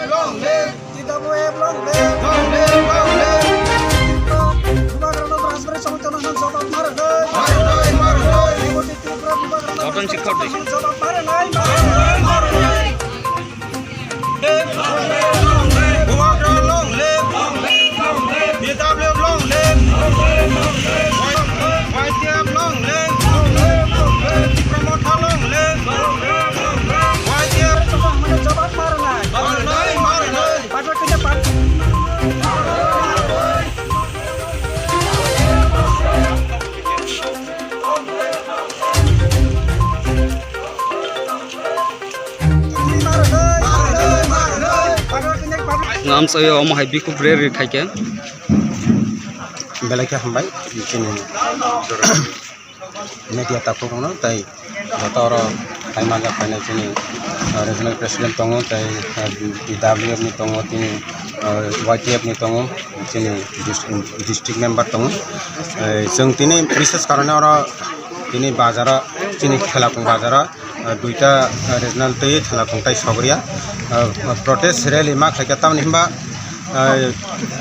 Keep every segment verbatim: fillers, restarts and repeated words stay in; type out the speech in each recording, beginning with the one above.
Long live! T W F long live! Long live! Long live! Tripura Bubagrano Rajbari Samajano Hansa Bapmar hai! Mar hai! Mar hai! Tripura Bubagrano Rajbari Samajano Hansa Bapmar hai! Bubagra long live! T W F long live! Y T F long live! Tipra Motha long live! Y T F! Mar hai! Mar hai! Ngamsayo omo hai bikhup re re khaikhe. Belai khe hambai chini media takhuk rokno, tei joto oro hai manjak phainai chini, uh, regional president tongo, tei, uh, T W F ni tongo, tini, uh, Y T F ni tongo, chini dis-, district member tongo. Eh, chwng tini bises karone oro tini bazaro chini Khelaphung bazaro, eh, duita, eh, regional tei Khelaphung tei Sogriya, eh, protest rally ma khaikha, tamni hwnba, eh,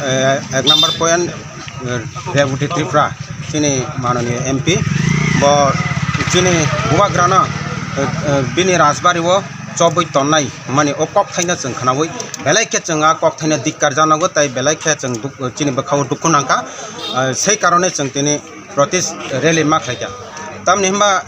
eh, ek number point, eh, Reboti Tripura chini manoniyo M P bo chini Bubagrano, eh, eh, bini rajbari o chobwi tonnai hwnmani o kok thaino chwng khnaui belai khe chwng a kok thaino dikkar janogo tei belai khe chwng duk-, chini bwkhao dukhu nangkha, eh, sei karone chwng tini protest rally ma khlaikha. Tamni hwnba,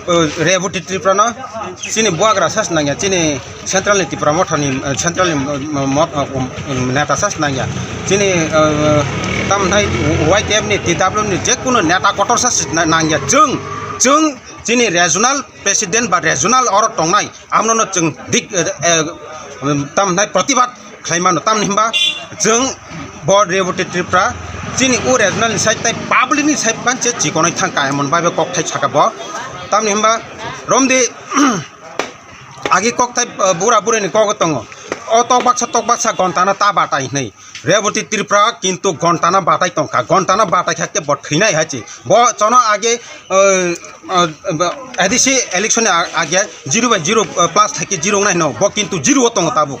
uh, Reboti Tripura no chini buagra sas nangya, chini central ni Tipra Motha ni, uh, central ni, uh, mot-, uh, um, um, neta sas nangya. Chini, uh, tamthai Y T F ni, T W ni jekunu neta kotor sas na-, nangya. Chwng, chwng chini regional president ba regional oro tongnai, amno no chwng dik, eh, eh, tamhnai protibad khlai mano, tamni hwnba chwng bo Reboti Tripura chini o regional ni side tei public ni side ban che chikonoi thang ka emon bai kok thai saka bo, tamni hwnba romdi agi kok thai, eh, bura buri ni kok tongo, o tok baksa tok baksa gontana ta batai hwnwi. Reboti Tripura kintu gontana batai tongkha, gontana batai kha khe bo thwinai hai se. Bo chono age, uh, uh, A D C election ni a-, age zero by zero, uh, plus thai khe zero wngnai hwno, bo kintu zero o tongo tabuk.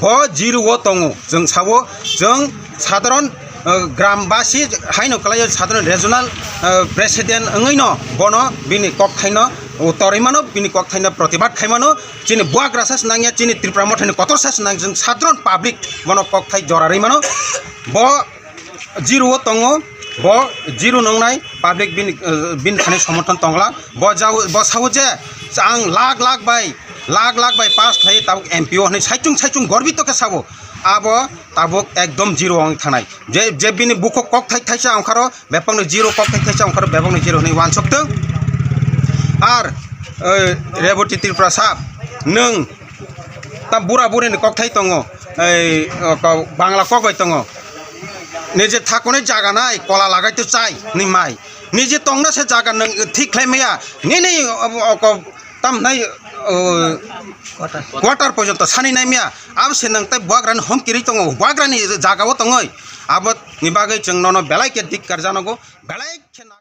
Bo zero o tongo, chwng sao, chwng sadharon, uh, gram basi haino kwlaio, sadharon regional, uh, president wngwi no bono bini kok thaino torwi mano, bini kok thaino protibad khai mano. Chini buagra sa se nangya, chini Tipra Mothani kotor sa se nang, chwng sadharon public bono kok thai jora rwi mano. Bo zero o tongo, bo zero nongnai public bini, eh, bini thani somorthon tongla. Bo jao, bo sao je ang lakh lakh bai, lakh lakh bai pass khlai tabuk M P O hwnwi saichung saichung gorbito khe sao. Abo tabuk ekdom zero wng thanai. Je, je bini bukhuk kok thai thaisa ongkharo, bebakno zero kok thai thaisa ongkharo, bebakno zero hwnwi uansuk thung. Ar, eh, Reboti Tripura sap, nwng ta bura buri ni kok thai tongo, ei, o, ko-, Bangla kok bai tongo. Nije thakunai jaga nai, kola lagai to chai, ni mai. Nije tongna se jaga nwng thik khlai maya, nini, o, o, ko-, Tam nai, o, quarter porjonto sani nai maya. Abo se nang tai buagrani hom kiri tongo, buagrani jaga o tongoi. Abo ni bagwi chwng nono belai khe dikkar janogo, belai khe na-